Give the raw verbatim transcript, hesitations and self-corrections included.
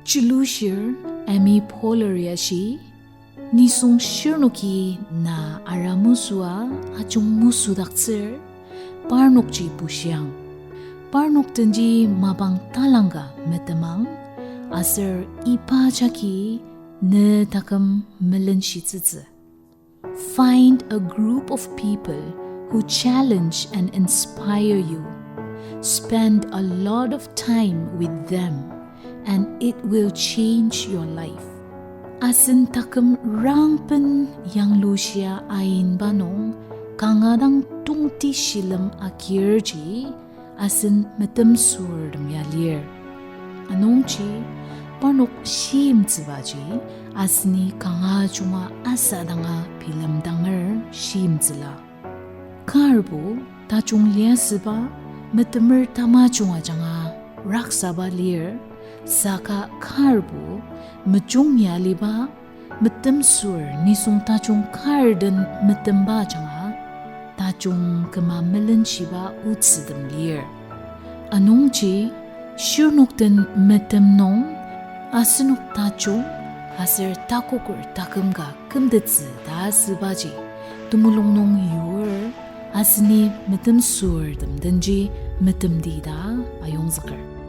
Chilushir Amy Poehler-i ashi, nisung shirnoki na aramesüa ajung mesüdaktsür, parnokji bushiang. Parnok denji mapang talangka metemang, aser iba jagi ne taküm melenshitsütsü. Find a group of people who challenge and inspire you. Spend a lot of time with them, and it will change your life. Asen taküm rangben yanglushia ainba nung kanga dang tongti shilem agirji asen metemsürtem ya lir. Anungji parnok shimtsübaji aseni kanga junga asadanga bilemdanger shimtsüla. Karbo tajung liasüba metemer tamajung ajanga raksaba lir, saka karbo mejung ya aliba metemsür nisung tajung kar den metemba ajanga tajung küma melenshiba otsütem lir. Anungji shirnok den metem nung asenok tajung aser takoker taküm ka kümtettsü ta asübaji temulung nung yur aseni metemsürtem denji metemdi ta ayongzüker.